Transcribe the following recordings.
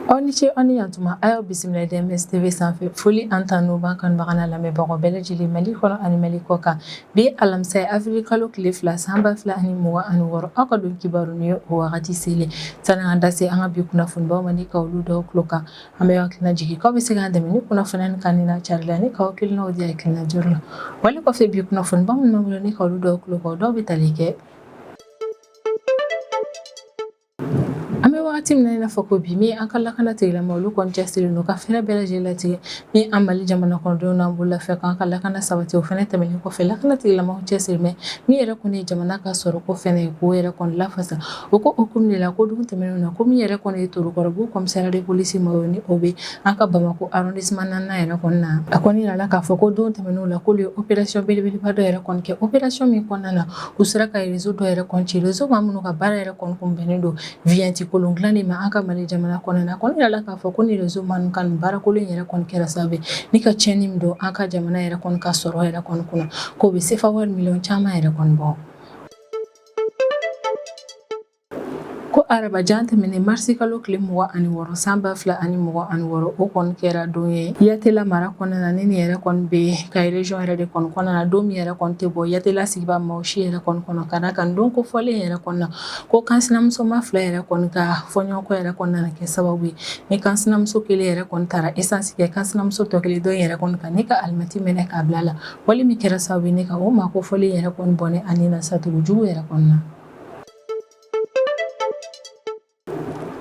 Aw ni ce, aw ni yantuma. A y'aw bisimila DMS TV sanfɛ. Foli ani tanu b'an kanubaga n'a lamɛnbagaw bɛɛ lajɛlen, Mali kɔnɔ ani Mali kɔ kan. Bi ye alamisa ye, avril kalo tile 2, san 2026. Aw ka don kibaru ni ye o wagati selen. Sani an da se an ka bi kunnafonibaw ma, ni ka olu dɔw tulo kan, an bɛ hakilina jigin k'aw bɛ se k'an dɛmɛ ni kunnafoniya nin kanuni n'a carili ani k'aw hakilinaw di hakilina jɔrɔ la. Wale kɔfɛ, bi kunnafoniba minnu b'an bolo, ni ka olu dɔw tulo kan, o dɔw bɛ tali kɛ: an bɛ wagati min na i n'a fɔ ko bi, min an ka lakana tigilama olu kɔni cɛsirilen don ka fɛɛrɛ bɛɛ lajɛlen latigɛ min an Mali jamana kɔnɔdenw n'an bololafɛn k'an ka lakana sabati. O fɛnɛ tɛmɛnen kɔfɛ, lakana tigilamaw cɛsirilen bɛ min yɛrɛ kɔni ye jamana ka sɔrɔko fɛnɛ ye, k'o yɛrɛ kɔni lafasa. O ko hukumu de la, ko don tɛmɛnenw na, ko min yɛrɛ kɔni ye Torokɔrɔbugu commissariat de police ma, ni o bɛ an ka Bamakɔ arrondissement naaninan yɛrɛ kɔni na, a kɔni yirala k'a fɔ ko don tɛmɛnenw la, k'olu ye opération belebeleba dɔ yɛrɛ kɔni kɛ, opération min kɔnɔna na, u sera ka réseau dɔ yɛrɛ kɔni ci, réseau maa minnu ka baara yɛrɛ kɔni kun bɛnnen don vignette kolon dilanni ma an ka Mali jamana kɔnɔna na. A kɔni yirala k'a fɔ ko ni réseau maa ninnu ka nin baara kolon yɛrɛ kɔni kɛra sababu ye ni ka tiɲɛni min don an ka jamana yɛrɛ kɔni ka sɔrɔ yɛrɛ kɔni kunna, k'o bɛ sefa wari miliyɔn caman yɛrɛ kɔni bɔ. Ko arabajan tɛmɛnen, marisi kalo tile 26, san 2026, o kɔni kɛra don ye Yatela mara kɔnɔna na, ni nin yɛrɛ kɔni bɛ Kayi région yɛrɛ de kɔni kɔnɔna na, don min yɛrɛ kɔni tɛ bɔ Yatela sigibaa maaw si yɛrɛ kɔni kɔnɔ. Ka d'a kan don kofɔlen yɛrɛ kɔni na, ko kansinamusoma fila yɛrɛ kɔni ka fɔɲɔgɔnkɔ yɛrɛ kɔni nana kɛ sababu ye ni kansinamuso kelen yɛrɛ kɔni taara esansi kɛ kansinamuso tɔ kelen dɔ yɛrɛ kɔni kan, ni ka alimɛti mɛnɛ k'a bila la, wale min kɛra sababu ye ni ka o maa kofɔlen yɛrɛ kɔni bɔnɛ a ni na satugu jugu yɛrɛ kɔni na.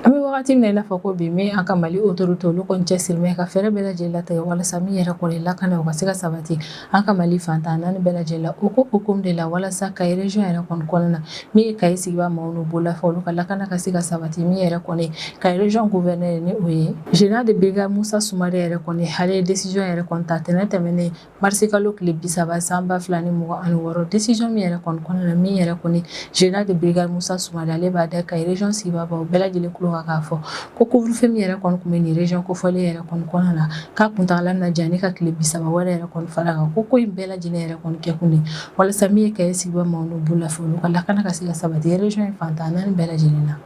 An bɛ wagati min na i n'a fɔ ko bi, min an ka Mali autorité olu kɔni cɛsirilen bɛ ka fɛɛrɛ bɛɛ lajɛlen latigɛ walasa min yɛrɛ kɔni lakana, o ka se ka sabati an ka Mali fan tan naani bɛɛ lajɛlen la. O ko hukumu de la, walasa Kayi région yɛrɛ kɔni kɔnɔna na, min ye Kayi sigibaa maaw n'u bololafɛn, olu ka lakana ka se ka sabati, min yɛrɛ kɔni Kayi région gouverneur, ni o ye général de brigade Musa Sumare yɛrɛ kɔni, ale ye décision yɛrɛ kɔni ta tɛnɛn tɛmɛnen, marisi kalo tile 30, san 2026. Décision min yɛrɛ kɔni kɔnɔna na, min yɛrɛ kɔni général de brigade Musa Sumare, ale b'a da Kayi région sigibaaw bɛɛ lajɛlen tulo kan k'a fɔ ko couvre-feu min yɛrɛ kɔni tun bɛ nin région kofɔlen yɛrɛ kɔni kɔnɔna na, k'a kuntaala bɛna janya ni ka tile 30 wɛrɛ yɛrɛ kɔni fara kan. Ko in bɛɛ lajɛlen yɛrɛ kɔni kɛ kun de walasa min ye Kayi sigibaa maaw n'u bololafɛn, olu ka lakana ka se ka sabati région in fan tan naani bɛɛ lajɛlen na.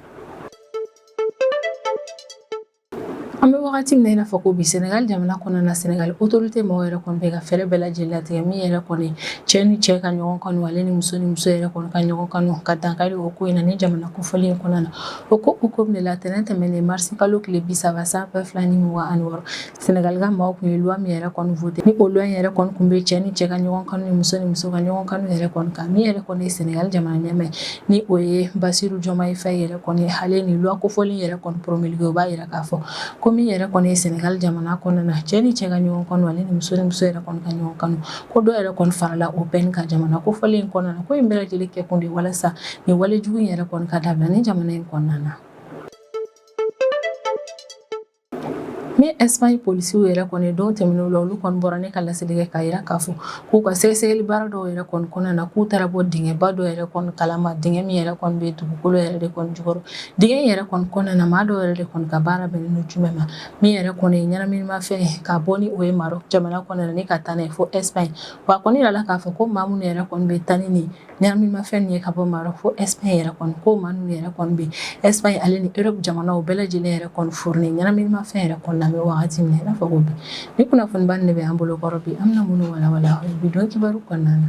An bɛ wagati min na i n'a fɔ ko bi, Senegal jamana kɔnɔna na, Senegal autorité maaw yɛrɛ kɔni bɛ ka fɛɛrɛ bɛɛ lajɛlen latigɛ min yɛrɛ kɔni cɛ ni cɛ ka ɲɔgɔn kanu, ale ni muso ni muso yɛrɛ kɔni ka ɲɔgɔn kanu, ka dankari o ko in na ni jamana kofɔlen in kɔnɔna na. O ko hukumu de la, tɛnɛn tɛmɛnen, marisi kalo tile 30, san 2026, Senegal ka maaw tun ye loi min yɛrɛ kɔni voté, ni o loi in yɛrɛ kɔni tun bɛ cɛ ni cɛ ka ɲɔgɔn kanu ni muso ni muso ka ɲɔgɔn kanu yɛrɛ kɔni kan, min yɛrɛ kɔni ye Senegal jamana ɲɛmaa ye, ni o ye Basiru Diomaye Faye yɛrɛ kɔni, ale ni loi kofɔlen yɛrɛ kɔni promulgué. O b'a yira k'a fɔ ko min yɛrɛ kɔni ye Senegal jamana kɔnɔna na, cɛ ni cɛ ka ɲɔgɔn kanu, ale ni muso ni muso yɛrɛ kɔni ka ɲɔgɔn kanu, ko dɔ yɛrɛ kɔni farala o peine kan jamana kofɔlen in kɔnɔna na. Ko in bɛɛ lajɛlen kɛ kun de walasa nin wale jugu in yɛrɛ kɔni ka dabila ni jamana in kɔnɔna na. Min Espagne polisiw yɛrɛ kɔni, don tɛmɛnenw la, olu kɔni bɔra ne ka laseli kɛ k'a jira k'a fɔ k'u ka sɛgɛsɛgɛli baara dɔw yɛrɛ kɔni kɔnɔna na, k'u taara bɔ dingɛba dɔ yɛrɛ kɔni kalama, dingɛ min yɛrɛ kɔni bɛ dugukolo yɛrɛ de kɔni jukɔrɔ. Dingɛ in yɛrɛ kɔni kɔnɔna na, maa dɔw yɛrɛ de kɔni ka baara bɛnnen don jumɛn ma? Min yɛrɛ kɔni ye ɲɛnaminimafɛn ye, ka bɔ ni o ye Maroc jamana kɔnɔna na ni ka taa n'a ye fo Espagne. Wa a kɔni yirala k'a fɔ ko maa minnu yɛrɛ kɔni bɛ taa ni nin ɲɛnaminimafɛn nin ye ka bɔ Maroc fo Espagne yɛrɛ kɔni, ko maa ninnu yɛrɛ kɔni bɛ Espagne ale ni Europe jamanaw bɛɛ lajɛlen yɛrɛ kɔni fourni ɲɛnaminimafɛn yɛrɛ kɔni na. An bɛ wagati min na i n'a fɔ ko bi, ni kunnafoniba nin de bɛ an bolo kɔrɔ bi, an bɛna minnu walawala bi don kibaru kɔnɔna na.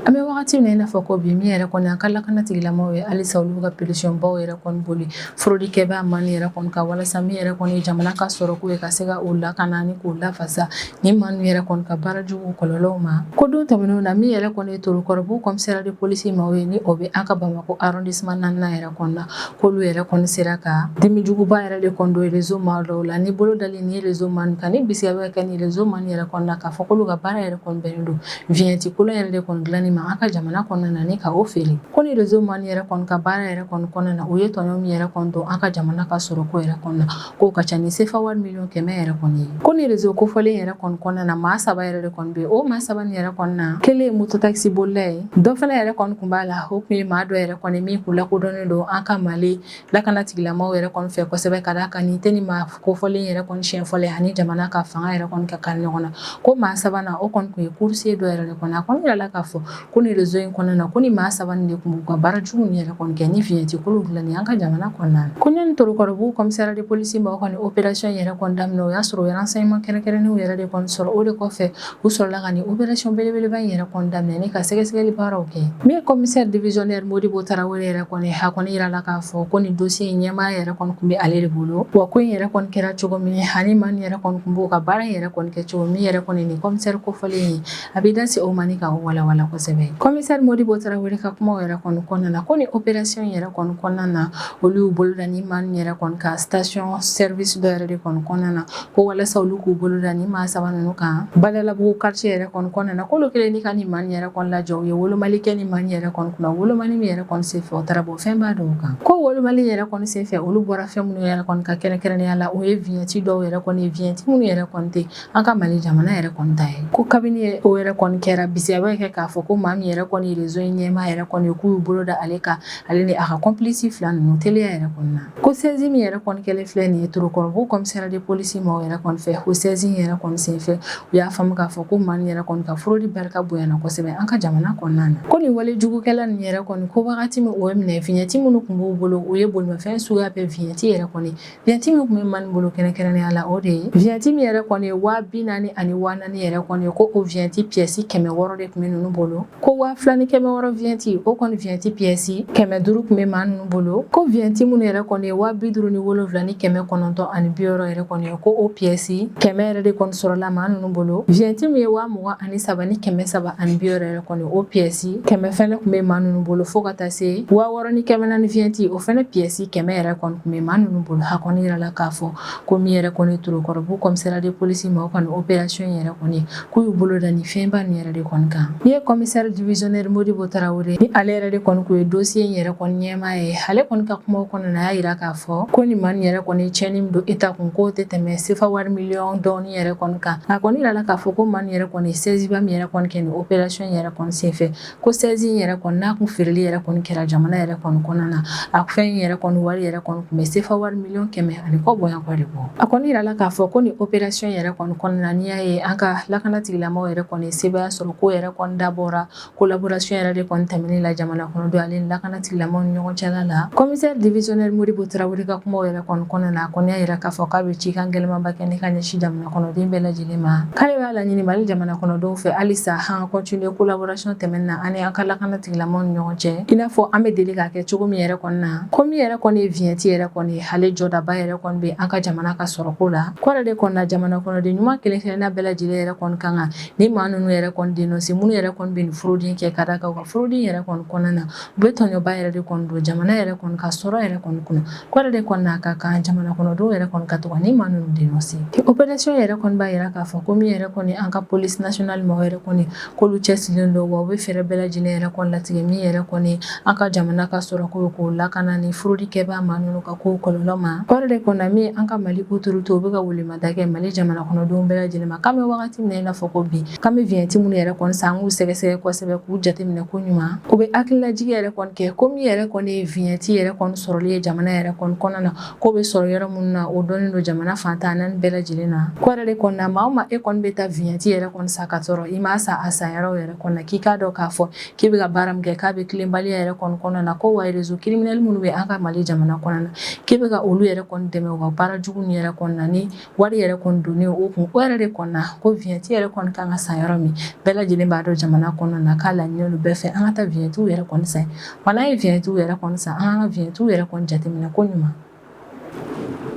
An bɛ wagati min na i n'a fɔ ko bi, min yɛrɛ kɔni an ka lakana tigilamaaw ye, halisa olu ka pression baw yɛrɛ kɔni boli fraude kɛbaa maa nin yɛrɛ kɔni kan, walasa min yɛrɛ kɔni ye jamana ka sɔrɔko ye, ka se ka o lakana ni k'o lafasa ni maa ninnu yɛrɛ kɔni ka baara jugu kɔlɔlɔw ma. Ko don tɛmɛnenw na, min yɛrɛ kɔni ye Torokɔrɔbugu commissariat de police maaw ye, ni o bɛ an ka Bamakɔ arrondissement naaninan yɛrɛ kɔnɔna na, k'olu yɛrɛ kɔni sera ka dimi juguba yɛrɛ de kɔni don réseau maa dɔw la, ni bolo dali ni réseau maa kan, ni bisigiya bɛ kɛ ni réseau maa yɛrɛ kɔni na, k'a fɔ k'olu ka baara yɛrɛ kɔni bɛnnen don vignette kolon yɛrɛ de kɔni dilanni ma an ka jamana kɔnɔna na ni ka o feere. Ko ni réseau maa yɛrɛ kɔni ka baara yɛrɛ kɔni kɔnɔna na, u ye tɔɲɔ min yɛrɛ kɔni don an ka jamana ka sɔrɔko yɛrɛ kɔnɔna na, k'o ka ca ni sefa wari miliyɔn 100 yɛrɛ kɔni ye. Ko ni réseau kofɔlen yɛrɛ kɔni kɔnɔna na, maa saba yɛrɛ de kɔni bɛ yen. O maa saba nin yɛrɛ kɔni na, kelen ye moto taxi bolila ye, dɔ fana yɛrɛ kɔni kun b'a la, o kun ye maa dɔ yɛrɛ kɔni min kun lakodɔnnen don an ka Mali lakana tigilamaw yɛrɛ kɔni fɛ kosɛbɛ, ka d'a kan nin tɛ ni maa kofɔlen yɛrɛ kɔni siɲɛ fɔlɔ ye ani jamana ka fanga yɛrɛ kɔni ka kari ɲɔgɔn na. Ko maa sabanan, o kɔni kun ye coursier dɔ yɛrɛ de kɔni. A kɔni yirala k'a fɔ Ko ni réseau in kɔnɔna na, ko ni maa saba nin de tun b'u ka baara jugu nin yɛrɛ kɔni kɛ ni vignette kolon dilanni an ka jamana kɔnɔna na. Ko ɲani Torokɔrɔbugu commissariat de police maaw ka nin opération yɛrɛ kɔni daminɛ, o y'a sɔrɔ u ye renseignement kɛrɛnkɛrɛnnenw yɛrɛ de kɔni sɔrɔ. O de kɔfɛ, u sɔrɔla ka nin opération belebeleba in yɛrɛ kɔni daminɛ ni ka sɛgɛsɛgɛli baaraw kɛ. Min ye commissaire divisionnaire Modibo Tarawele yɛrɛ kɔni, a kɔni yirala k'a fɔ ko nin dossier in ɲɛmaaya yɛrɛ kɔni tun bɛ ale de bolo. Wa ko in yɛrɛ kɔni kɛra cogo min, ani maa min yɛrɛ kɔni tun b'o ka baara in yɛrɛ kɔni kɛ cogo min yɛrɛ kɔni, nin commissaire kofɔlen ye, a bɛ da se o ma ni ka walawala kosɛbɛ. Commissaire Modibo Tarawele ka kumaw yɛrɛ kɔni kɔnɔna na, ko ni opération yɛrɛ kɔni kɔnɔna na, olu y'u bolo da ni maa ninnu yɛrɛ kɔni kan station service dɔ yɛrɛ de kɔni kɔnɔna na, ko walasa olu k'u bolo da ni maa saba ninnu kan Badalabugu quartier yɛrɛ kɔni kɔnɔna na. K'olu kɛlen ni ka ni maa ninnu yɛrɛ kɔni lajɔ, u ye wolomali kɛ ni maa ninnu yɛrɛ kɔni kunna. Wolomali min yɛrɛ kɔni senfɛ, o taara bɔ fɛnba dɔw kan. Ko wolomali yɛrɛ kɔni senfɛ, olu bɔra fɛn minnu yɛrɛ kɔni kan kɛrɛnkɛrɛnnenya la, o ye vignette dɔw yɛrɛ kɔni ye, vignette minnu yɛrɛ kɔni tɛ an ka Mali jamana yɛrɛ kɔni ta ye. Ko kabini o yɛrɛ kɔni kɛra, bisiya bɛ kɛ k'a fɔ ko maa min yɛrɛ kɔni réseau in ɲɛmaa yɛrɛ kɔni, k'u y'u bolo da ale kan, ale ni a ka complice fila ninnu, teliya yɛrɛ kɔni na. Ko saisie min yɛrɛ kɔni kɛlen filɛ nin ye Torokɔrɔbugu commissariat de police maaw yɛrɛ kɔni fɛ, o saisie in yɛrɛ kɔni senfɛ, u y'a faamu k'a fɔ ko maa nin yɛrɛ kɔni ka fraude barika bonyana kosɛbɛ an ka jamana kɔnɔna na. Ko nin wale jugukɛla nin yɛrɛ kɔni, ko wagati min o ye minɛ, vignette minnu tun b'u bolo, u ye bolimafɛn suguya bɛɛ vignette yɛrɛ kɔni. Vignette min tun bɛ maa nin bolo kɛrɛnkɛrɛnnenya la, o de ye vignette min yɛrɛ kɔni ye 40 000 ani 4000 yɛrɛ kɔni ye. Ko o vignette pièce 600 de tun bɛ ninnu bolo. Ko 2600 vignette, o kɔni vignette pièce 500 tun bɛ maa ninnu bolo. Ko vignette minnu yɛrɛ kɔni ye 57,960 yɛrɛ kɔni ye, ko o pièce 100 yɛrɛ de kɔni sɔrɔla maa ninnu bolo. Vignette min ye 23,360 yɛrɛ kɔni, o pièce 100 fɛnɛ tun bɛ maa ninnu bolo, fo ka taa se 6400 vignette, o fɛnɛ pièce 100 yɛrɛ kɔni tun bɛ maa ninnu bolo. A kɔni yirala k'a fɔ ko min yɛrɛ kɔni Torokɔrɔbugu commissariat de police maaw ka nin opération yɛrɛ kɔni, k'u y'u bolo da nin fɛnba nin yɛrɛ de kɔni kan. Min ye commissaire divisionnaire Modibo Tarawele ni ale yɛrɛ de kɔni kun ye dossier in yɛrɛ kɔni ɲɛmaa ye, ale kɔni ka kumaw kɔnɔna na, a y'a yira k'a fɔ ko nin maa nin yɛrɛ kɔni tiɲɛni min don État kun, k'o tɛ tɛmɛ sefa wari miliyɔn dɔɔni yɛrɛ kɔni kan. A kɔni yirala k'a fɔ ko maa nin yɛrɛ kɔni saisie ba min yɛrɛ kɔni kɛ nin opération yɛrɛ kɔni senfɛ, ko saisie in yɛrɛ kɔni n'a kun feereli yɛrɛ kɔni kɛra jamana yɛrɛ kɔni kɔnɔna na, a fɛn in yɛrɛ kɔni wari yɛrɛ kɔni tun bɛ sefa wari miliyɔn 100 ani kɔ bonya kɔ de bɔ. A kɔni yirala k'a fɔ ko nin opération yɛrɛ kɔni kɔnɔna na, n'i y'a ye an ka lakana tigilamɔgɔw yɛrɛ kɔni sebaaya sɔrɔ, ko yɛrɛ kɔni dabɔra collaboration yɛrɛ de kɔni tɛmɛni la jamana kɔnɔdenw ale ni lakana tigilamɔgɔw ni ɲɔgɔn cɛla la. Commissaire divisionnaire Modibo Tarawele ka kumaw yɛrɛ kɔni kɔnɔna na, a kɔni y'a yira k'a fɔ k'a bɛ cikan gɛlɛnmanba kɛ ni ka ɲɛsin jamana kɔnɔden bɛɛ lajɛlen ma, k'ale b'a laɲini Mali jamana kɔnɔdenw fɛ halisa an ka continuer collaboration tɛmɛni na ani an ka lakana tigilamɔgɔw ni ɲɔgɔn cɛ, i n'a fɔ an bɛ deli k'a kɛ cogo min yɛrɛ kɔni na. Ko min yɛrɛ kɔni ye vignette yɛrɛ kɔni, ale jɔdaba yɛrɛ kɔni bɛ an ka jamana ka sɔrɔko la. Ko yɛrɛ de kɔni na, jamana kɔnɔden ɲuman kelen kelenna bɛɛ lajɛlen yɛrɛ kɔni kan ka ni maa ninnu yɛrɛ kɔni dénoncer, minnu yɛrɛ kɔni bɛ nin fraude in kɛ, ka d'a kan u ka fraude in yɛrɛ kɔni kɔnɔna na, u bɛ tɔɲɔba yɛrɛ de kɔni don jamana yɛrɛ kɔni ka sɔrɔ yɛrɛ kɔni kunna. Ko yɛrɛ de kɔni n'a ka kan jamana kɔnɔdenw yɛrɛ kɔni ka to ka ni maa ninnu dénoncer. Opération yɛrɛ kɔni b'a yira k'a fɔ ko min yɛrɛ kɔni an ka police nationale maaw yɛrɛ kɔni, k'olu cɛsirilen don, wa u bɛ fɛɛrɛ bɛɛ lajɛlen yɛrɛ kɔni latigɛ min yɛrɛ kɔni an ka jamana ka sɔrɔko ye, k'o lakana ni fraude kɛbaa maa ninnu ka kow kɔlɔlɔ ma. Ko yɛrɛ de kɔni na, min an ka Mali autorité, u bɛ ka welemada kɛ Mali jamana kɔnɔdenw bɛɛ lajɛlen ma, k'an bɛ wagati min na i n'a fɔ ko bi, k'an bɛ vignette minnu yɛrɛ kɔni san, an k'u sɛgɛsɛgɛ kosɛbɛ, k'u jateminɛ ko ɲuman. U bɛ hakililajigin yɛrɛ kɔni kɛ ko min yɛrɛ kɔni ye vignette yɛrɛ kɔni sɔrɔli ye jamana yɛrɛ kɔni kɔnɔna na, k'o bɛ sɔrɔ yɔrɔ minnu na, o dɔnnen don jamana fan 14 bɛɛ lajɛlen na. Ko yɛrɛ de kɔni na, maa o maa e kɔni bɛ taa vignette yɛrɛ kɔni san ka sɔrɔ i m'a san a san yɔrɔ yɛrɛ kɔni na, k'i k'a dɔn k'a fɔ k'i bɛ ka baara min kɛ, k'a bɛ tilenbaliya yɛrɛ kɔni kɔnɔna na. Ko wa réseau criminel minnu bɛ an ka Mali jamana kɔnɔna na, k'i bɛ ka olu yɛrɛ kɔni dɛmɛ u ka baara jugu nin yɛrɛ kɔni na ni wari yɛrɛ kɔni donnen o kun. O yɛrɛ de kɔni na, ko vignette yɛrɛ kɔni kan ka san yɔrɔ min, bɛɛ lajɛlen b'a dɔn jamana kɔnɔna na, k'a laɲini don bɛɛ fɛ an ka taa vignette yɛrɛ kɔni san. Wa n'an ye vignette yɛrɛ kɔni san, an ka vignette yɛrɛ kɔni jateminɛ ko ɲuman.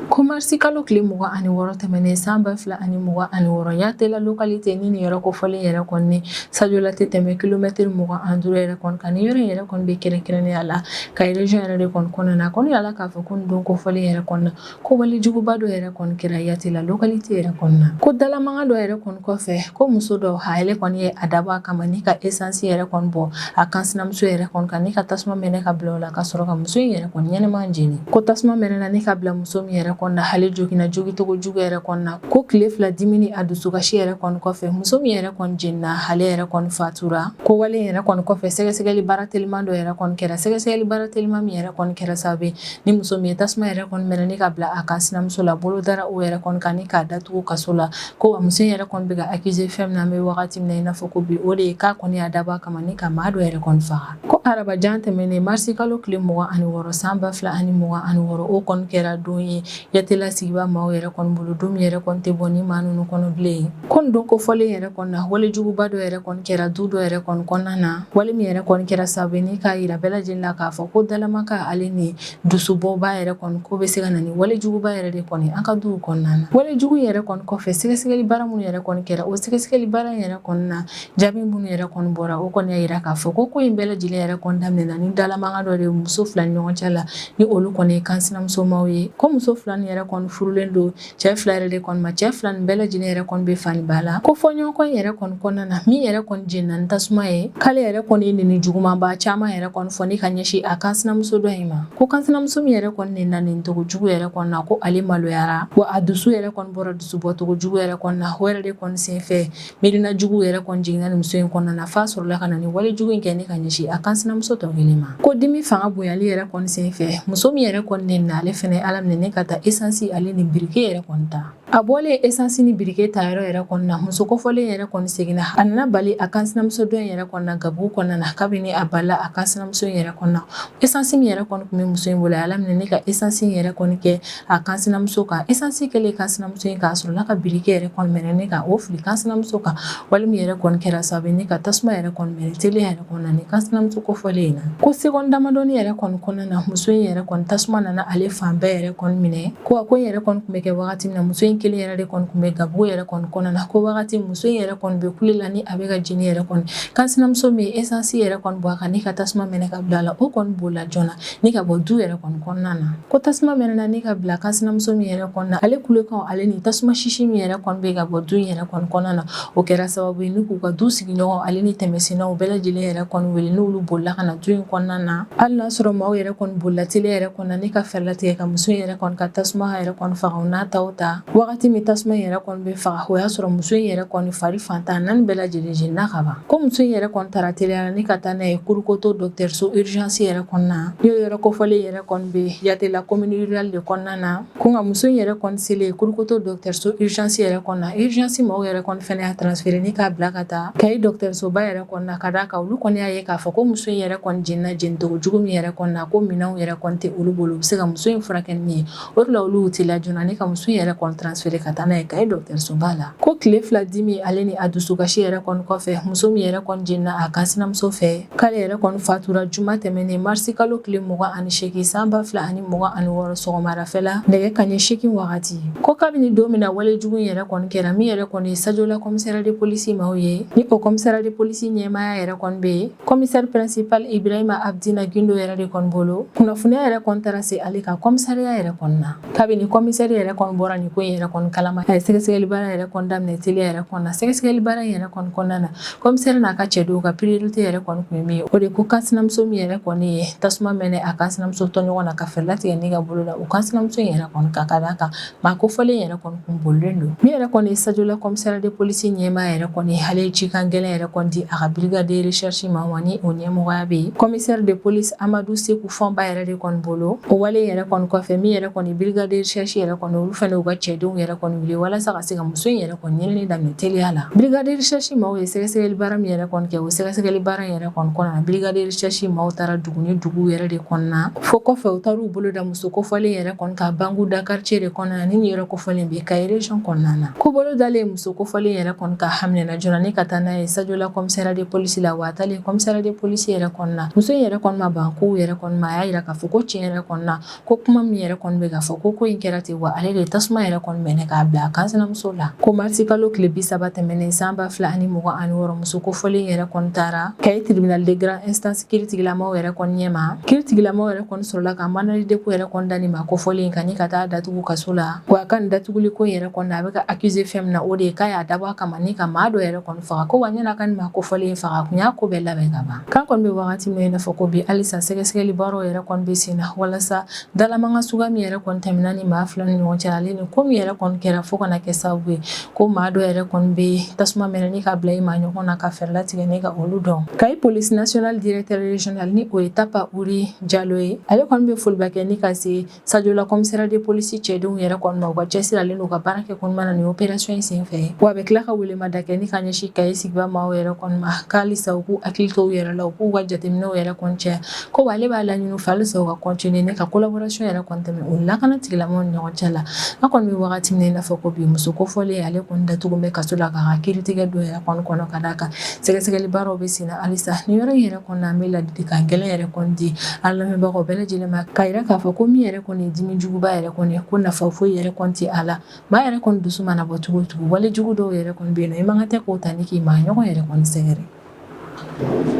Ko marisi kalo tile 26 tɛmɛnen san 2026, Yatela localité ni nin yɔrɔ kofɔlen yɛrɛ kɔni Sadiola tɛ tɛmɛ kilomɛtiri 25 yɛrɛ kɔni kan, ni yɔrɔ in yɛrɛ kɔni bɛ kɛrɛnkɛrɛnnenya la Kayi région yɛrɛ de kɔni kɔnɔna na. A kɔni yirala k'a fɔ ko nin don kofɔlen yɛrɛ kɔni na, ko walejuguba dɔ yɛrɛ kɔni kɛra Yatela localité yɛrɛ kɔni na. Ko dalamankan dɔ yɛrɛ kɔni kɔfɛ, ko muso dɔ ale kɔni ye a dabɔ a kama ni ka essence yɛrɛ kɔni bɔ a kan sinamuso yɛrɛ kɔni kan, ni ka tasuma mɛnɛ ka bila o la, ka sɔrɔ ka muso in yɛrɛ kɔni ɲɛnɛma jeni. Ko tasuma mɛnɛna ni ka bila muso min yɛrɛ kɔni na, ale joginna jogicogo jugu yɛrɛ kɔni na. Ko tile 2 dimi ni a dusukasi yɛrɛ kɔni kɔfɛ, muso min yɛrɛ kɔni jenina, ale yɛrɛ kɔni fatura. Ko wale yɛrɛ kɔni kɔfɛ, sɛgɛsɛgɛli baara teliman dɔ yɛrɛ kɔni kɛra, sɛgɛsɛgɛli baara teliman min yɛrɛ kɔni kɛra sababu ye ni muso min ye tasuma yɛrɛ kɔni mɛnɛ ni ka bila a kan sinamuso la, bolo dara o yɛrɛ kɔni kan ni k'a datugu kaso la. Ko wa muso in yɛrɛ kɔni bɛ ka accuser fɛn min na, an bɛ wagati min na i n'a fɔ ko bi, o de ye k'a kɔni y'a dabɔ a kama ni ka maa dɔ yɛrɛ kɔni faga. Ko araba jan tɛmɛnen, marisi kalo tile 26 san 2026, o kɔni kɛra don ye Yatela sigiba maaw yɛrɛ kɔni bolo, don min yɛrɛ kɔni tɛ bɔ ni maa ninnu kɔnɔ bilen. Ko nin don kofɔlen yɛrɛ kɔni na, wale juguba dɔ yɛrɛ kɔni kɛra du dɔ yɛrɛ kɔni kɔnɔna na, wale min yɛrɛ kɔni kɛra sababu ye ni k'a yira bɛɛ lajɛlen la k'a fɔ ko dalamaka ale ni dusubɔba yɛrɛ kɔni ko bɛ se ka na ni wale juguba yɛrɛ de kɔni an ka duw kɔnɔna na. Wale jugu yɛrɛ kɔni kɔfɛ, sɛgɛsɛgɛli baara minnu yɛrɛ kɔni kɛra, o sɛgɛsɛgɛli baara yɛrɛ kɔni na, jaabi minnu yɛrɛ kɔni bɔra, o kɔni y'a yira k'a fɔ ko ko in bɛɛ lajɛlen yɛrɛ kɔni daminɛna ni dalamaka dɔ de ye muso fila ni ɲɔgɔn cɛ la, ni olu kɔni ye kansinamusomaw ye. Ko muso fila nin yɛrɛ kɔni furulen don cɛ fila yɛrɛ de kɔni ma, cɛ fila nin bɛɛ lajɛlen yɛrɛ kɔni bɛ fa ni ba la. Ko fɔɲɔgɔnkɔ in yɛrɛ kɔni kɔnɔna na, min yɛrɛ kɔni jenina ni tasuma ye, k'ale yɛrɛ kɔni ye neni jugumanba caman yɛrɛ kɔni fɔ ni ka ɲɛsin a kansinamuso dɔ in ma. Ko kansinamuso min yɛrɛ kɔni nenina nin cogo jugu yɛrɛ kɔni na, ko ale maloyara wa a dusu yɛrɛ kɔni bɔra dusubɔcogo jugu yɛrɛ kɔni na. O yɛrɛ de kɔni senfɛ, miirina jugu yɛrɛ kɔni jiginna nin muso in kɔnɔna na f'a sɔrɔla ka na ni wale jugu in kɛ ni ka ɲɛsin a kansinamuso tɔ kelen ma. Ko dimi fanga bonyali yɛrɛ kɔni senfɛ, muso min yɛrɛ kɔni nenina, ale fɛnɛ ala minɛ ni ka taa esansi ale ni birike yɛrɛ kɔni ta. A bɔlen esansi ni birike ta yɔrɔ yɛrɛ kɔni na, muso kofɔlen yɛrɛ kɔni seginna, a nana bali a kansinamuso dɔ in yɛrɛ kɔni na gabugu kɔnɔna na. Kabini a balila a kansinamuso in yɛrɛ kɔni na, esansi min yɛrɛ kɔni tun bɛ muso in bolo, a y'a laminɛ ni ka esansi in yɛrɛ kɔni kɛ a kansinamuso kan. Esansi kɛlen kansinamuso in kan, a sɔrɔla ka birike yɛrɛ kɔni mɛnɛ ni ka o fili kansinamuso kan, wale min yɛrɛ kɔni kɛra sababu ye ni ka tasuma yɛrɛ kɔni mɛnɛ teliya yɛrɛ kɔni na ni kansinamuso kofɔlen in na. Ko seconde damadɔni yɛrɛ kɔni kɔnɔna na, muso in yɛrɛ kɔni tasuma nana ale fan bɛɛ yɛrɛ kɔni minɛ. Ko a ko in yɛrɛ kɔni tun bɛ kɛ wagati min na, muso in kelen yɛrɛ de kɔni tun bɛ gabugu yɛrɛ kɔni kɔnɔna na. Ko wagati muso in yɛrɛ kɔni bɛ kule la ni a bɛ ka jeni yɛrɛ kɔni, kansinamuso min ye esansi yɛrɛ kɔni bɔn a kan ni ka tasuma mɛnɛ ka bila a la, o kɔni bolila joona ni ka bɔ du yɛrɛ kɔni kɔnɔna na. Ko tasuma mɛnɛna ni ka bila kansinamuso min yɛrɛ kɔni na, ale kulekan ale ni tasuma sisi min yɛrɛ kɔni bɛ ka bɔ du yɛrɛ kɔni kɔnɔna na, o kɛra sababu ye ni k'u ka du sigiɲɔgɔn ale ni tɛmɛsennaw bɛɛ lajɛlen yɛrɛ kɔni wele, n'olu bolila ka na du in kɔnɔna na. Hali n'a sɔrɔ maaw yɛrɛ kɔni bolila teliya yɛrɛ kɔni na ni ka fɛɛrɛ latigɛ ka muso in yɛrɛ kɔni ka tasuma yɛrɛ kɔni faga, o n'a ta o ta, wagati min tasuma in yɛrɛ kɔni bɛ faga, o y'a sɔrɔ muso in yɛrɛ kɔni fari fan 14 bɛɛ lajɛlen jenina ka ban. Ko muso in yɛrɛ kɔni taara teliya la ni ka taa n'a ye Kurukoto dɔgɔtɔrɔso urgence yɛrɛ kɔnɔna, n'o yɔrɔ kofɔlen yɛrɛ kɔni bɛ Yatela commune rurale de kɔnɔna na. Ko nka muso in yɛrɛ kɔni selen Kurukoto dɔgɔtɔrɔso urgence yɛrɛ kɔnɔna, urgence maaw yɛrɛ kɔni fɛnɛ y'a transféré ni k'a bila ka taa Kayi dɔgɔtɔrɔsoba yɛrɛ kɔnɔna, ka d'a kan olu kɔni y'a ye k'a fɔ ko muso in yɛrɛ kɔni jenina jenicogo jugu min yɛrɛ kɔni na, ko minɛnw yɛrɛ kɔni tɛ olu bolo u bɛ se ka muso in furakɛ ni min ye. O de la olu y'u teliya joona ni ka muso in yɛrɛ kɔni transféré ka taa n'a ye Kayi dɔgɔtɔrɔsoba la. Ko tile 2 dimi ale ni a dusukasi yɛrɛ kɔni kɔfɛ, muso min yɛrɛ kɔni jenina a kansinamuso fɛ, k'ale yɛrɛ kɔni fatura juma tɛmɛnen marisi kalo tile 28 san 2026 sɔgɔmadafɛla nɛgɛ kanɲɛ 8 wagati. Ko kabini don min na wale jugu in yɛrɛ kɔni kɛra, min yɛrɛ kɔni ye Sajola commissariat de police maaw ye, ni o commissariat de police ɲɛmaaya yɛrɛ kɔni bɛ yen commissaire principal Ibrahima Abdina Gindo yɛrɛ de kɔni bolo, kunnafoniya yɛrɛ kɔni taara se ale ka commissariat yɛrɛ kɔni na. Kabini commissaire yɛrɛ kɔni bɔra nin ko in yɛrɛ kɔni kalama, a ye sɛgɛsɛgɛli baara yɛrɛ kɔni daminɛ teliya yɛrɛ kɔni na. Sɛgɛsɛgɛli baara in yɛrɛ kɔni kɔnɔna na, commissaire n'a ka cɛdenw ka priorité yɛrɛ kɔni tun ye min ye, o de ko kansinamuso min yɛrɛ kɔni ye tasuma mɛnɛ a kansinamuso tɔɲɔgɔn na, ka fɛɛrɛ latigɛ ni ka bolo la o kansinamuso in yɛrɛ kɔni kan, ka d'a kan maa kofɔlen yɛrɛ kɔni kun bolilen don. Min yɛrɛ kɔni ye Sajola commissariat de police ɲɛmaa yɛrɛ kɔni, ale ye cikan gɛlɛn yɛrɛ kɔni di a ka brigade de recherche ma wa, ni o ɲɛmɔgɔya bɛ yen commissaire de police Amadu Seku Fɔnba yɛrɛ de kɔni bolo. O wale yɛrɛ kɔni kɔfɛ, min yɛrɛ kɔni brigade de recherche yɛrɛ kɔni, olu fana y'u ka cɛdenw yɛrɛ kɔni wuli walasa ka se ka muso in yɛrɛ kɔni ɲinini daminɛ teliya la. Brigade de recherche maaw ye sɛgɛsɛgɛli baara min yɛrɛ kɔni kɛ, o sɛgɛsɛgɛli baara in yɛrɛ kɔni kɔnɔna na, brigade de recherche maaw taara dugu ni dugu yɛrɛ de kɔnɔna, fo kɔfɛ u taara u bolo da muso kofɔlen yɛrɛ kɔni kan Banguda quartier de kɔnɔna na, ni nin yɔrɔ kofɔlen bɛ Kayi région kɔnɔna na. Ko bolo dalen muso kofɔlen yɛrɛ kɔni kan, a minɛna joona ni ka taa n'a ye Sajola commissariat de police la. Wa a taalen commissariat de police yɛrɛ kɔnɔna na, muso in yɛrɛ kɔni ma ban kow yɛrɛ kɔni ma. A y'a jira k'a fɔ ko tiɲɛ yɛrɛ kɔni na, ko kuma min yɛrɛ kɔni bɛ ka fɔ ko ko in kɛra ten, wa ale de ye tasuma yɛrɛ kɔni kɔni mɛnɛ k'a bila a kansinamuso la. Ko marisi kalo tile 30 tɛmɛnen san 2026, muso kofɔlen yɛrɛ kɔni taara Kayi tribunal de grande instance kiiritigilamaw yɛrɛ kɔni ɲɛma. Kiiritigilamaw yɛrɛ kɔni sɔrɔla ka mandat de dépôt yɛrɛ kɔni da nin maa kofɔlen kan ni ka taa datugu kaso la. Wa a ka nin datuguli ko yɛrɛ kɔni na, a bɛ ka accuser fɛn min na, o de ye k'a y'a dabɔ a kama ni ka maa dɔ yɛrɛ kɔni faga. Ko wa ɲan'a ka nin maa kofɔlen faga, a kun y'a ko bɛɛ labɛn ka ban. K'an kɔni bɛ wagati min na i n'a fɔ ko bi, halisa sɛgɛsɛgɛli baaraw yɛrɛ kɔni bɛ sen na walasa dalamankan suguya min yɛrɛ kɔni tɛmɛna ni maa fila ni ɲɔgɔn cɛ, ale ni ko min yɛrɛ kɔni kɛra fo ka na kɛ sababu ye ko maa dɔ yɛrɛ kɔni bɛ tasuma mɛnɛ ni ka bila i maa ɲɔgɔn na, ka fɛɛrɛ latigɛ ni ka olu dɔn. Kayi police nationale directeur régional, ni o ye Tapa Uri Jalo ye, ale kɔni bɛ foliba kɛ ni ka se Sajola commissariat de police cɛdenw yɛrɛ kɔni ma, u ka cɛsiri ale n'u ka baara kɛ kɔnɔna na nin opération in senfɛ. Wa a bɛ tila ka welemada kɛ ni ka ɲɛsin Kayi sigida maaw yɛrɛ kɔni ma, k'halisa u k'u hakili to u yɛrɛ la, u k'u ka jateminɛw yɛrɛ kɔni caya. Ko wa ale b'a laɲini u fɛ halisa u ka continuer ni ka collaboration yɛrɛ kɔni tɛmɛ u lakana tigilamɔgɔw ni ɲɔgɔn cɛ la. An kɔni bɛ wagati min na i n'a fɔ ko bi, muso kofɔlen ale kɔni datugu bɛ kaso la k'a ka kiiritigɛ don yɛrɛ kɔni kɔnɔ, ka d'a kan sɛgɛsɛgɛli baaraw bɛ sen na halisa. Nin yɔrɔ in yɛrɛ kɔni na, an bɛ ladilikan gɛlɛn yɛrɛ kɔni di an lamɛnbagaw bɛɛ lajɛlen ma, k'a yira k'a fɔ ko min yɛrɛ kɔni ye dimi juguba yɛrɛ kɔni ye, ko nafa foyi yɛrɛ kɔni tɛ a la. Maa yɛrɛ kɔni dusu mana bɔ cogo o cogo, wale jugu dɔw yɛrɛ kɔni bɛ yen nɔ, i man kan tɛ k'o ta ni k'i maa ɲɔgɔn yɛrɛ kɔni sɛgɛrɛ.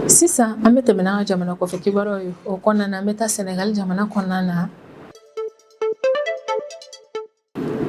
Sisan an bɛ tɛmɛ n'an ka jamana kɔfɛ kibaruyaw ye. O kɔnɔna na, an bɛ taa Sɛnɛgali jamana kɔnɔna na.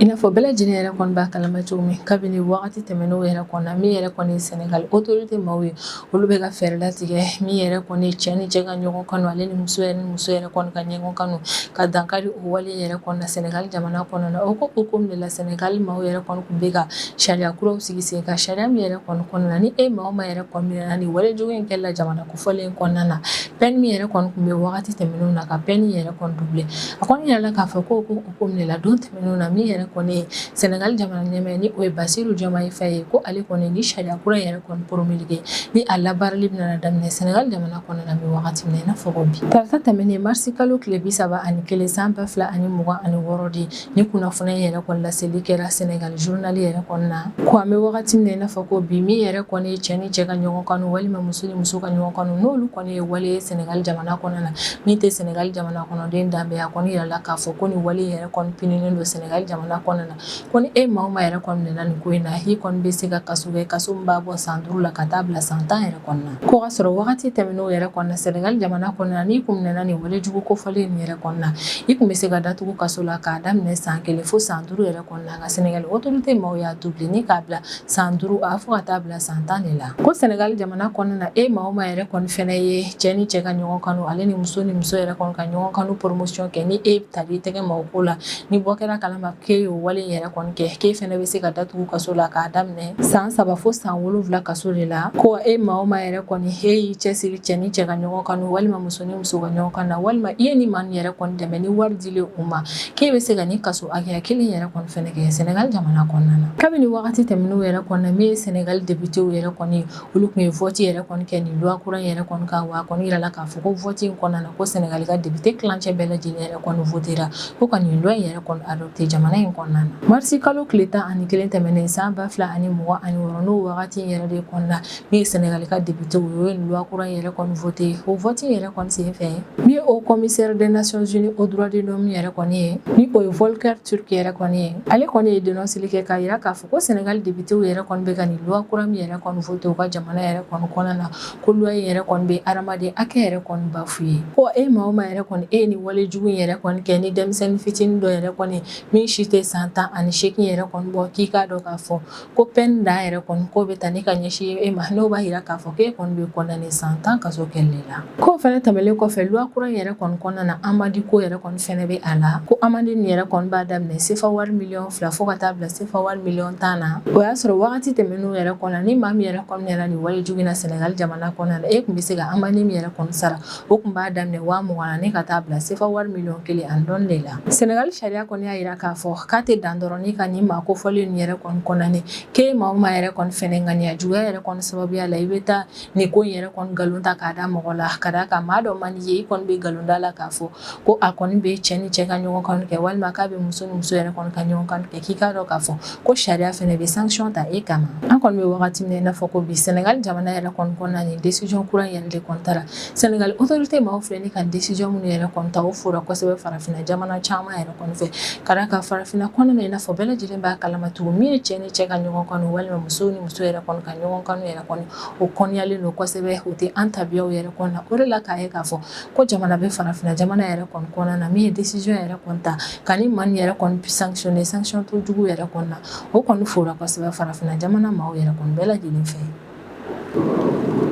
I n'a fɔ bɛɛ lajɛlen yɛrɛ kɔni b'a kalama cogo min, kabini wagati tɛmɛnenw yɛrɛ kɔnɔ na, min yɛrɛ kɔni ye Sɛnɛgali autorité maaw ye, olu bɛ ka fɛɛrɛ latigɛ min yɛrɛ kɔni ye cɛ ni cɛ ka ɲɔgɔn kanu, ale ni muso yɛrɛ ni muso yɛrɛ kɔni ka ɲɔgɔn kanu, ka dankari o wale yɛrɛ kɔni na Sɛnɛgali jamana kɔnɔna na. O ko hukumu de la, Sɛnɛgali maaw yɛrɛ kɔni tun bɛ ka sariya kuraw sigi sen kan, sariya min yɛrɛ kɔni kɔnɔna na, ni e maa o maa yɛrɛ kɔni minɛna nin wale jugu in kɛli la jamana kofɔlen kɔnɔna na, peine min yɛrɛ kɔni tun bɛ wagati tɛmɛnenw na, ka peine yɛrɛ kɔni doubler. A kɔni yirala k'a fɔ ko hukumu de la, don tɛmɛnenw na, min yɛrɛ kɔni ye Sɛnɛgali jamana ɲɛmaa ni o ye Basiru Diomaye Faye ye, ko ale kɔni ni sariya kura yɛrɛ kɔni promulgué ni a labaarali bɛna daminɛ Sɛnɛgali jamana kɔnɔna na bɛ wagati min na i n'a fɔ ko bi. Tarata tɛmɛnen marisi kalo tile 31 san 2026 de ni kunnafoni yɛrɛ kɔni laseli kɛra Sɛnɛgali journal yɛrɛ kɔnɔna na, ko an bɛ wagati min na i n'a fɔ ko bi, min yɛrɛ kɔni ye cɛ ni cɛ ka ɲɔgɔn kanu walima muso ni muso ka ɲɔgɔn kanu, n'olu kɔni ye wale ye Sɛnɛgali jamana kɔnɔna na, min tɛ Sɛnɛgali jamana kɔnɔden danbe, a kɔni yirala k'a fɔ ko nin wale yɛrɛ kɔni puninen don Sɛnɛgali jamana kɔnɔna na. Ko ni e maa o maa yɛrɛ kɔni minɛna nin ko in na, i kɔni bɛ se ka kaso kɛ, kaso min b'a bɔ san 5 la ka taa bila san 10 yɛrɛ kɔnɔna na. Ko ka sɔrɔ wagati tɛmɛnenw yɛrɛ kɔnɔna, Sɛnɛgali jamana kɔnɔna na, n'i kun minɛna nin wale jugu kofɔlen nin yɛrɛ kɔnɔna na, i kun bɛ se ka datugu kaso la k'a daminɛ san 1 fo san 5 yɛrɛ kɔnɔna na. Nka Sɛnɛgali autorité maaw y'a doubler ni k'a bila san 5 a fo ka taa bila san 10 de la. Ko Sɛnɛgali jamana kɔnɔna na, e maa o maa yɛrɛ kɔni fɛnɛ ye cɛ ni cɛ ka ɲɔgɔn kanu, ale ni muso ni muso yɛrɛ kɔni ka ɲɔgɔn kanu promotion kɛ, ni e tali tɛgɛ ma o ko la, ni bɔ kɛra kalama k'e y'o wale yɛrɛ kɔni kɛ, k'e fɛnɛ bɛ se ka datugu kaso la k'a daminɛ san 3 fo san 7 kaso de la. Ko e maa o maa yɛrɛ kɔni e y'i cɛsiri cɛ ni cɛ ka ɲɔgɔn kanu walima muso ni muso ka ɲɔgɔn kanu na, walima i ye ni maa yɛrɛ kɔni dɛmɛ ni wari dilen u ma, k'e bɛ se ka nin kaso hakɛya kelen yɛrɛ kɔni fɛnɛ kɛ Sɛnɛgali jamana kɔnɔna na. Kabini wagati tɛmɛnenw yɛrɛ kɔnɔna, min ye Sɛnɛgali députéw yɛrɛ kɔni, olu tun ye vote yɛrɛ kɔni kɛ nin loi kura yɛrɛ kɔni kan. Wa a kɔni yirala k'a fɔ ko vote in kɔnɔna na, ko Sɛnɛgali ka député tilancɛ bɛɛ lajɛlen yɛrɛ kɔni votera ko ka nin loi in yɛrɛ kɔni adopté jamana in kɔnɔna na. Marisi kalo tile 11 tɛmɛnen san 2026, n'o wagati in yɛrɛ de kɔnɔna, min ye Sɛnɛgali ka député u ye nin loi kura in yɛrɛ kɔni voté. O vote in yɛrɛ kɔni senfɛ, min ye Haut Commissaire des Nations Unies aux droits de l'homme yɛrɛ kɔni ye, ni o ye Volker Turk yɛrɛ kɔni ye, ale kɔni ye dénonceli kɛ k'a yira k'a fɔ ko Sɛnɛgali députéw yɛrɛ kɔni bɛ ka nin loi kura min yɛrɛ kɔni voté u ka jamana yɛrɛ kɔni kɔnɔna na, ko loi in yɛrɛ kɔni bɛ hadamaden hakɛ yɛrɛ kɔni bafoué. Ko e maa o maa yɛrɛ kɔni e ye nin wale jugu in yɛrɛ kɔni kɛ ni denmisɛnnin fitinin dɔ yɛrɛ kɔni min si tɛ san 18 yɛrɛ kɔni bɔ, k'i k'a dɔn k'a fɔ ko peine dan yɛrɛ kɔni k'o bɛ ta ni ka ɲɛsin e ma, n'o b'a yira k'a fɔ k'e kɔni bɛ condamné san 10 kaso kɛli la. K'o fɛnɛ tɛmɛlen kɔfɛ, loi kura in yɛrɛ kɔni kɔnɔna na, amende ko yɛrɛ kɔni fɛnɛ bɛ a la. Ko amende nin yɛrɛ kɔni b'a daminɛ sefa wari miliyɔn 2 fo ka taa bila sefa wari miliyɔn 10 na. O y'a sɔrɔ wagati tɛmɛnenw yɛrɛ kɔnɔ, ni maa min yɛrɛ kɔni minɛna nin wale jugu in na Sɛnɛgali jamana kɔnɔna na, e tun bɛ se ka amende min yɛrɛ kɔni sara, o tun b'a daminɛ 20.000 na ni ka taa bila sefa wari miliyɔn 1 ani dɔɔni de la. Sɛnɛgali sariya kɔni y'a yira k'a fɔ k'a tɛ dan dɔrɔn ni ka nin maa kofɔlen nin yɛrɛ kɔni condamné, k'e maa o maa yɛrɛ kɔni fɛnɛ ŋaniya juguya yɛrɛ kɔni sababuya la i bɛ taa nin ko in yɛrɛ kɔni nkalon ta k'a da mɔgɔ la, ka d'a kan maa dɔ man d'i ye, i kɔni bɛ nkalon da la k'a fɔ ko a kɔni bɛ cɛ ni cɛ ka ɲɔgɔn kanu kɛ walima k'a bɛ muso ni muso yɛrɛ kɔni ka ɲɔgɔn kanu kɛ, k'i k'a dɔn k'a fɔ ko sariya fɛnɛ bɛ sanction ta e kama. An kɔni bɛ wagati min na i n'a fɔ ko bi, Sɛnɛgali jamana yɛrɛ kɔni kɔnɔna, nin décision kura in yɛrɛ de kɔni tara. Sɛnɛgali autorité maaw filɛ ni ka décision minnu yɛrɛ kɔni ta, o fora kosɛbɛ farafinna jamana caman yɛrɛ kɔni fɛ, ka d'a kan farafinna farafinna kɔnɔna na, i n'a fɔ bɛɛ lajɛlen b'a kalama tugun, min ye cɛ ni cɛ ka ɲɔgɔn kanu walima muso ni muso yɛrɛ kɔni ka ɲɔgɔn kanu yɛrɛ kɔni, o kɔniyalen don kosɛbɛ, o tɛ an tabiyaw yɛrɛ kɔnɔna na. O de la k'a ye k'a fɔ ko jamana bɛ farafinna jamana yɛrɛ kɔni kɔnɔna na min ye décision yɛrɛ kɔni ta ka ni maa yɛrɛ kɔni sanctionner sanction to jugu yɛrɛ kɔni na, o kɔni fora kosɛbɛ farafinna jamana maaw yɛrɛ kɔni bɛɛ lajɛlen fɛ.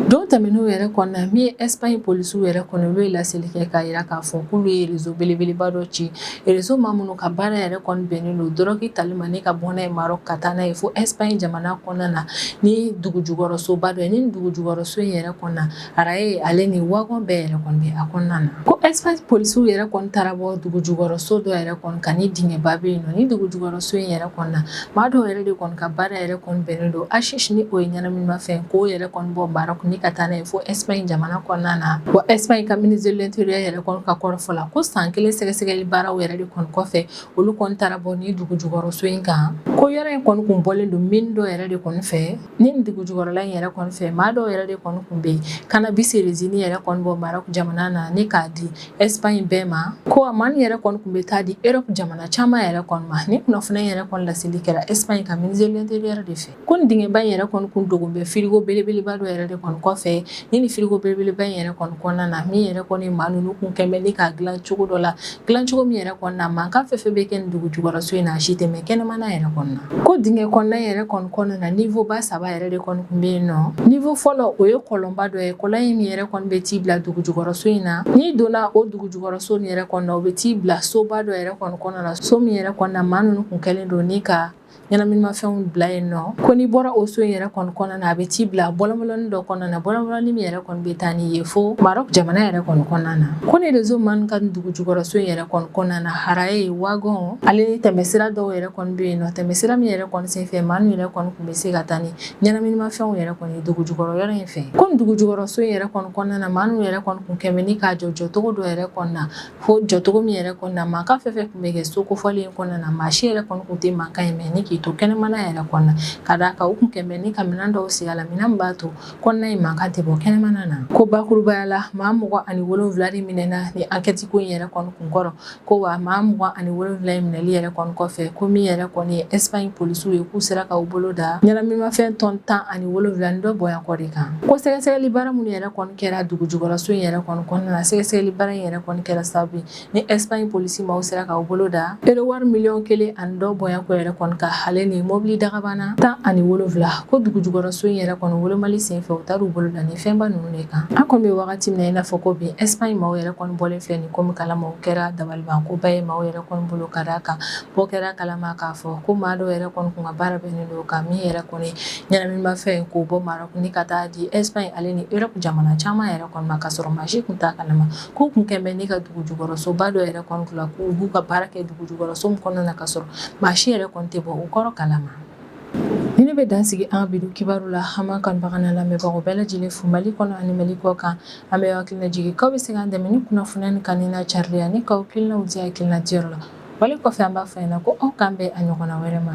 Don tɛmɛnenw yɛrɛ kɔnɔna na, min ye Espagne polisiw yɛrɛ kɔni, olu ye laseli kɛ k'a jira k'a fɔ k'olu ye réseau belebeleba dɔ ci, réseau maa minnu ka baara yɛrɛ kɔni bɛnnen don dɔrɔgi tali ma ni ka bɔ n'a ye Maroc ka taa n'a ye fo Espagne jamana kɔnɔna na ni dugujukɔrɔsoba dɔ ye. Ni dugujukɔrɔso in yɛrɛ kɔnɔna, rail ale ni wagon bɛɛ yɛrɛ kɔni bɛ a kɔnɔna na. Ko Espagne polisiw yɛrɛ kɔni taara bɔ dugujukɔrɔso dɔ yɛrɛ kɔni kan ni dingɛba bɛ yen nɔ. Ni dugujukɔrɔso in yɛrɛ kɔnɔna na, maa dɔw yɛrɛ de kɔni ka baara yɛrɛ kɔni bɛnnen don hashish, ni o ye ɲɛnaminimafɛn, k'o yɛrɛ kɔni bɔ Maroc ni ka taa n'a ye fo Espagne jamana kɔnɔna na. Wa Espagne ka ministre de l'Intérieur yɛrɛ kɔni ka kɔrɔfɔ la, ko san kelen sɛgɛsɛgɛli baaraw yɛrɛ de kɔni kɔfɛ, olu kɔni taara bɔ ni dugujukɔrɔso in kan. Ko yɔrɔ in kɔni kun bɔlen don mine dɔ yɛrɛ de kɔni fɛ. Ni dugujukɔrɔla in yɛrɛ kɔni fɛ, maa dɔw yɛrɛ de kɔni kun bɛ yen cannabis résine yɛrɛ kɔni bɔ Maroc jamana na ni k'a di Espagne bɛɛ ma. Ko a maa yɛrɛ kɔni kun bɛ taa di Europe jamana caman yɛrɛ kɔni ma. Ni kunnafoni yɛrɛ kɔni laseli kɛra Espagne ka ministre de l'Intérieur de fɛ. Ko nin dingɛba in yɛrɛ kɔni kun dogo bɛ frigo belebeleba dɔ yɛrɛ de kɔni kɔfɛ. Ni nin frigo belebeleba in yɛrɛ kɔni kɔnɔna na, min yɛrɛ kɔni maa ninnu kun kɛn bɛ ni k'a dilan cogo dɔ la, dilan cogo min yɛrɛ kɔni na, mankan fɛn fɛn bɛ kɛ nin dugujukɔrɔso in na, a si tɛ mɛn kɛnɛmana yɛrɛ kɔni na. Ko dingɛ kɔnɔna yɛrɛ kɔni kɔnɔna na, niveau ba saba yɛrɛ de kɔni kun bɛ yen nɔ. Niveau fɔlɔ, o ye kɔlɔnba dɔ ye, kɔlɔn in min yɛrɛ kɔni bɛ t'i bila dugujukɔrɔso in na. N'i donna o dugujukɔrɔso nin yɛrɛ kɔni na, o bɛ t'i bila soba dɔ yɛrɛ kɔni kɔnɔna na, so min yɛrɛ kɔni na, maa ninnu kun kɛlen don ni ka ɲɛnaminimafɛnw bila yen nɔ. Ko n'i bɔra o so in yɛrɛ kɔni kɔnɔna na, a bɛ t'i bila bɔlɔnbɔlɔnin dɔ kɔnɔna na, bɔlɔnbɔlɔnin min yɛrɛ kɔni bɛ taa n'i ye fo Maroc jamana yɛrɛ kɔni kɔnɔna na. Ko ni réseau man ka dugujukɔrɔso in yɛrɛ kɔni kɔnɔna na, rail, wagon ale ni tɛmɛsira dɔw yɛrɛ kɔni bɛ yen nɔ, tɛmɛsira min yɛrɛ kɔni senfɛ, maa ninnu yɛrɛ kɔni kun bɛ se ka taa ni ɲɛnaminimafɛnw yɛrɛ kɔni dugujukɔrɔ yɔrɔ in fɛ. Ko nin dugujukɔrɔso in yɛrɛ kɔni kɔnɔna na, maa ninnu yɛrɛ kɔni kun kɛn bɛ ni k'a jɔ jɔcogo dɔ yɛrɛ kɔni na, fo jɔcogo min yɛrɛ kɔni na, mankan fɛn fɛn tun bɛ kɛ so kofɔlen in kɔnɔna na, maa si yɛrɛ kɔni kun tɛ mankan in mɛn ni k'i to kɛnɛmana yɛrɛ kɔnɔna na, ka d'a kan u kun kɛn bɛ ni ka minɛn dɔw sigi a la, minɛn min b'a to kɔnɔna in mankan tɛ bɔ kɛnɛmana na. Ko bakurubaya la, maa 27 de minɛna ni enquête ko in yɛrɛ kɔni kun kɔrɔ. Ko wa maa 27 in minɛli yɛrɛ kɔni kɔfɛ, ko min yɛrɛ kɔni ye Espagne polisiw ye, k'u sera ka u bolo da ɲɛnaminimafɛn tɔn 17 ni dɔ bɔɲɔgɔn kɔ de kan. Ko sɛgɛsɛgɛli baara minnu yɛrɛ kɔni kɛra dugujukɔrɔso in yɛrɛ kɔni kɔnɔna na, sɛgɛsɛgɛli baara in yɛrɛ kɔni kɛra sababu ye ni Espagne polisi maaw sera ka u bolo da euro wari miliyɔn 1 ani dɔ bɔɲɔgɔn yɛrɛ kɔni kan, ale ni mobili dagabana 17. Ko dugujukɔrɔso in yɛrɛ kɔni wolomali senfɛ, u taara u bolo da ni fɛnba ninnu de kan. An kɔni bɛ wagati min na i n'a fɔ ko bi, Espagne maaw yɛrɛ kɔni bɔlen filɛ nin ko min kalama, o kɛra dabalibankoba ye maaw yɛrɛ kɔni bolo, ka d'a kan bɔ kɛra kalama k'a fɔ ko maa dɔw yɛrɛ kɔni kun ka baara bɛnnen don ka min yɛrɛ kɔni ɲɛnaminimafɛn k'o bɔ Maroc ni ka taa di Espagne ale ni Europe jamana caman yɛrɛ kɔni ma, ka sɔrɔ maa si kun t'a kalama k'u kun kɛn bɛ ni ka dugujukɔrɔsoba dɔ yɛrɛ kɔni dilan, k'u b'u ka baara kɛ dugujukɔrɔso min kɔnɔna na, ka sɔrɔ maa si yɛrɛ kɔni tɛ bɔ o kɔrɔ kalama. Ni ne bɛ dan sigi an bi kibaru la. An b'an kanubaga n'a lamɛnbagaw bɛɛ lajɛlen fo Mali kɔnɔ ani Mali kɔ kan. An bɛ hakilina jigin k'aw bɛ se k'an dɛmɛ ni kunnafoniya ni kanuni n'a carili ye, ani k'aw hakilinaw di hakilina diyɔrɔ la. Wale kɔfɛ, an b'a fɔ ɲɛna ko aw k'an bɛn a ɲɔgɔnna wɛrɛ ma.